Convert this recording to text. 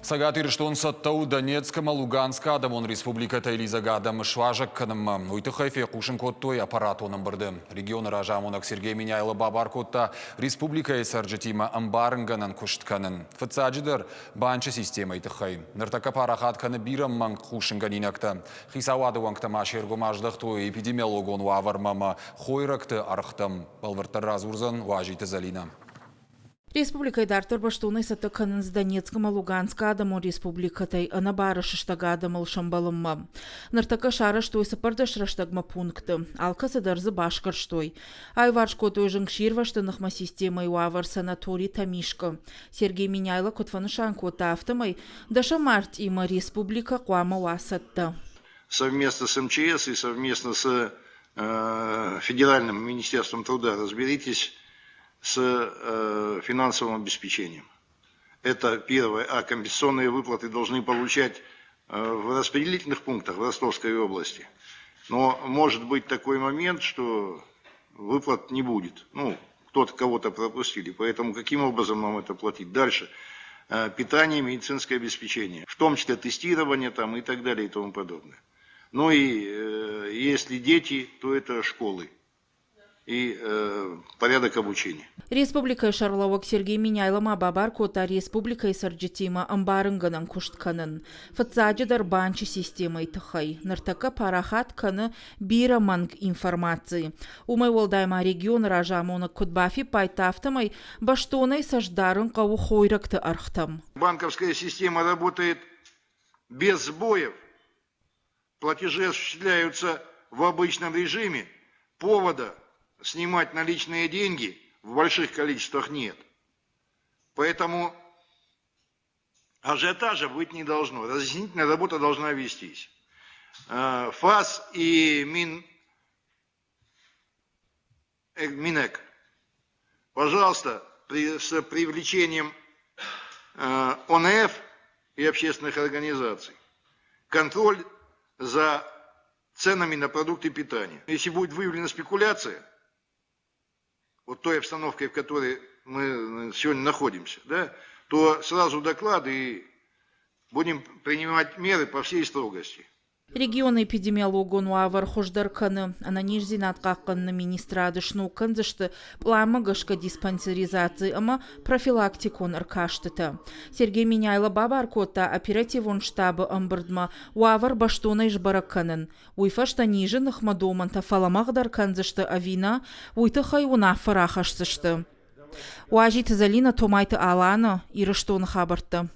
Цӕгат Ирыстон цӕттӕ у Донецк ӕмӕ Луганскы адӕмон республикӕтӕй лидзӕг адӕмы суазӕг кӕнынмӕ. Уый тыххӕй фехъусын кодтой аппаратон ӕмбырды. Регионы разамонӕг Сергей Меняйло бабар кодта республикӕйы цӕрджытимӕ ӕмбарынгӕнӕн куыст кӕнын. Фыццаджыдӕр, банчы системӕйы тыххӕй. Ныртӕккӕ парахат кӕны бирӕ мӕнг хъусынгӕнинӕгтӕ. Хицауады уӕнгтӕ ма се ргом аздӕхтой эпидемиологон уавӕрмӕ ӕмӕ хойрӕгты ӕргътӕм. Бӕлвырддӕр радзурдзӕн Уазиты Зӕлинӕ. Республикӕйы дарддӕр бӕстонӕй цӕттӕ кӕнынц Донецк ӕмӕ Луганскы адӕмон республикӕтӕй ӕнӕбары сыстӕг адӕмыл сӕмбӕлынмӕ. Ныртӕккӕ сарӕзтой 14 рӕстӕгмӕ пункты, алкӕцы дӕр дзы басгӕрстой. Аиварс кодтой зынгсирвӕзты ныхмӕ системӕйы уавӕр санаторий Тӕмискъы. Сергей Меняйло куыд фӕнысан кодта, афтӕмӕй дӕсӕм мартъимӕ республикӕ хъуамӕ уа цӕттӕ. Совместно с МЧС и совместно с Федеральным министерством труда разберитесь с финансовым обеспечением. Это первое. А компенсационные выплаты должны получать в распределительных пунктах в Ростовской области. Но может быть такой момент, что выплат не будет. Ну, кто-то кого-то пропустили. Поэтому каким образом нам это платить? Дальше. Питание, медицинское обеспечение, в том числе тестирование там и так далее и тому подобное. Ну и если дети, то это школы и порядок обучения. Республикӕйы сӕргълӕууӕг Сергей Меняйло ма бабар кодта республикӕйы цӕрджытимӕ ӕмбарынгӕнӕн куыст кӕнын. Фыццаджыдӕр банчы системӕйы тыххӕй. Ныртӕккӕ парахат кӕны бирӕ мӕнг информаци. Уымӕй уӕлдай ма регионы разамонӕг куыд бафиппайдта, афтӕмӕй бӕстонӕй цӕст дарын хъӕуы хойрӕгты ӕргътӕм. Банковская система работает без сбоев. Платежи осуществляются в обычном режиме, повода снимать наличные деньги в больших количествах нет. Поэтому ажиотажа быть не должно. Разъяснительная работа должна вестись. ФАС и Мин, Минэк, пожалуйста, с привлечением ОНФ и общественных организаций контроль за ценами на продукты питания. Если будет выявлена спекуляция, вот той обстановкой, в которой мы сегодня находимся, да, то сразу доклады и будем принимать меры по всей строгости. Регионы эпидемиологон уавӕр хуыздӕр кӕны. Ӕнӕниздзинад хъахъхъӕныны министрады сног кӕндзысты пъланмӕ гӕсгӕ диспансеризаци ӕмӕ профилактикон ӕркастытӕ. Сергей Меняйло бабар кодта оперативон штабы ӕмбырдмӕ уавӕр бӕстонӕй сбӕрӕг кӕнын. Уый фӕстӕ низы ныхмӕ домӕнтӕ фӕлӕмӕгъдӕр кӕндзысты ӕви нӕ, уый тыххӕй уынаффӕ рахӕсдзысты. Уазиты Зӕлинӕ, Томайты Алана, Ирыстоны хабӕрттӕ.